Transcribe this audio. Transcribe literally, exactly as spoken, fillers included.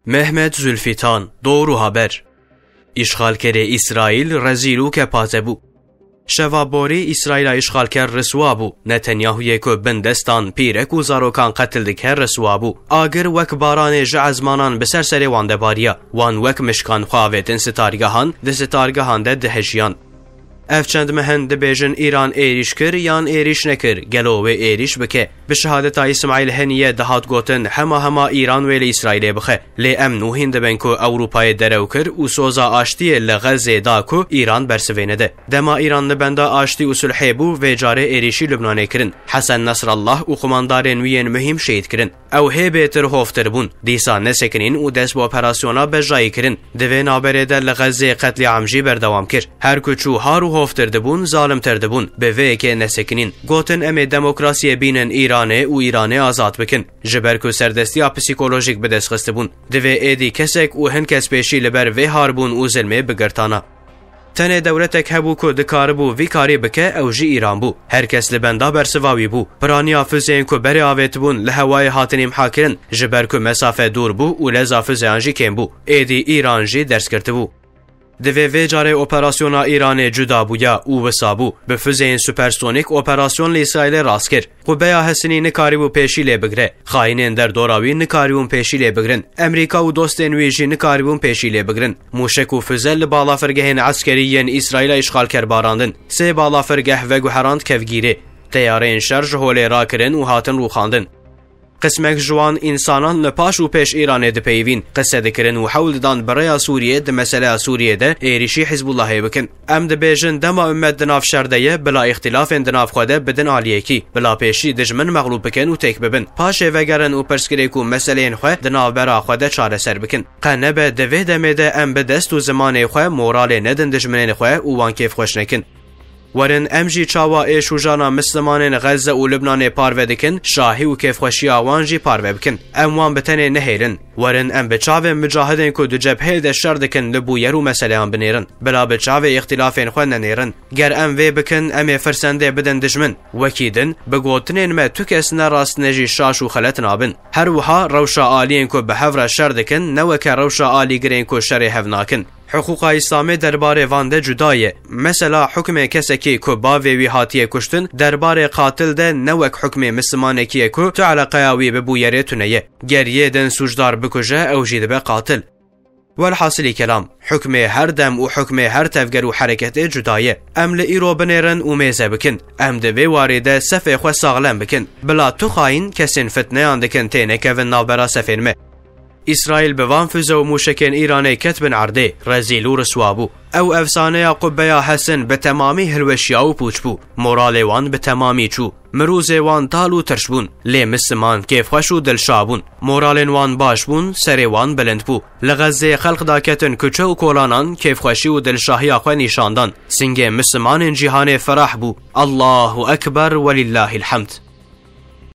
Mehmet Zülfitan, Doğru Haber. Îşxalkerê Îsraîl rezîl û kepate bû. Şeva borî Îsraîla îşxalker riswa bû. Netanyahuyê ku bin destan pîrek û zarokan qetil dike riswa bû. Agir wek baranê ji ezmanan bi ser serê wan de bariya. Wan wek mişkan xwe avêtin sitargehan, di sitargehan de dihejiyan. Ev çend meh in dibêjin Îran êrîş kir yan êrîş nekir, gelo wê êrîş bike? Bi şehadeta Îsmaîl Heniye dihat gotin, hema hema Îran wê li Îsraîlê bixe. Lê em nûhîn dibin ku Ewropayê derew kir û soza aştiyê li Xezzê da ku Îran bersivê nede. Dema Îran li benda aştî û sulhê bû, vê carê êrîşî Lubnanê kirin. Hesen Nesrallah û qumandarên wî yên muhîm şehîd kirin. Ew hê bêtir hovtir bûn. Dîsa nesekinîn û dest bi operasyona bejayî kirin. Di vê navberê de li Xezzê qetlîam jî berdewam kir. Her ku çû har û hovtir dibûn, zalimtir dibûn. Bi vê yekê nesekinîn. Gotin, em ê demokrasiyê bînin Îranê û Îranê azad bikin. Ji ber ku serdestiya psîkolojîk bi dest xistibûn. Divê êdî kesek û hin kes pêşî li ber vê har bûn û zilmê bigirtana. Tenê dewletek hebû ku dikaribû vî karî bike, ew jî Îran bû. Her kes li benda bersiva wî bû. Piraniya fuzeyên ku berê avêtibûn li hewayê hatin îmhakirin, ji ber ku mesafe dûr bû û leza fuzeyan jî kêm bû. Êdî Îran jî ders girtibû. Divê vê carê operasyona Îranê cuda bûya û wisa bû. Bi fuzeyên supersonîk operasyon li Îsraîlê rast kir. Qubeya Hesinî nikarîbû pêşî lê bigire. Xayînên derdora wî nikarîbûn pêşî lê bigirin. Amerîka û dostên wî jî nikarîbûn pêşî lê bigirin. Mûşek û fize li balafirgehên eskerî yên Îsraîla îşxalker barandin. Sê balafirgeh veguherand kevgîrê. Teyareyên şer ji holê rakirin û hatin rûxandin. Qismek ji wan însanan li paş û pêş Îranê dipeyivîn, qise dikirin û hewl didan bi rêya Sûriyê di meseleya Sûriyê de êrîşî Hizbullahê bikin. Em dibêjin, dema ummet di nav şer de ye, bila îxtilafên di nav xwe de bidin aliyekî, bila pêşî dijmin mexlûb bikin û têk bibin. Paşê vegerin û pirsgirêk û meseleyên xwe di navbera xwe de çareser bikin. Qe nebe di vê demê de em bi dest û zimanê xwe moralê nedin dijminên xwe û wan kêfxweş nekin. Werin em jî çawa êş û jana Mislimanên Xezze û Lubnanê parve dikin, şahî û kêfxweşiya wan jî parve bikin. Em wan bi tenê nehêlin. Werin em bi çavên mucahidên ku di cepheyê de şer dikin li bûyer û meseleyan binêrin. Bila bi çavê îxtilafên xwe nenêrin. Ger em vê bikin, em ê firsendê bidin dijmin. Wekî din, bi gotinên me tu kes ne rast ne jî şaş û xelet nabin. Her wiha rewşa aliyên ku bi hev re şer dikin, ne weke rewşa alîgirên ku şerê hev nakin. Hiqûqa Îslamê derbarê van de cuda ye. Mesela hukmê kesekî ku bavê wî hatiye kuştin, derbarê qatil de ne wek hukmê Mislimanekî ye ku tu eleqeya wî bi bûyerê tune ye. Ger yê din sûcdar bikuje, ew jî dibe qatil. Welhasilî kelam, hukmê her dem û hukmê her tevger û hereketê cuda ye. Em li îro binêrin û mêze bikin. Em di vê warê de sefê xwe saxlem bikin. Bila tu xayîn kesên fitneyan dikin tênekevin navbera sefên me. Îsraîl bi van füze û mûşekên Îranê ket bin erdê, rezîl û riswa bû. Ew efsaneya Qubbeya Hesin bi temamî hilweşiya û pûç bû. Moralê wan bi temamî çû. Mirûzê wan tal û tirş bûn. Lê Misliman kêfxweş û dilşa bûn. Moralên wan baş bûn, serê wan bilind bû. Li Xezzê xelk daketin kuçe û kolanan kêfxweşî û dilşahiya xwe nîşan dan. Singê Mislimanên cîhanê ferah bû. Allahu Ekber welillahil hemd.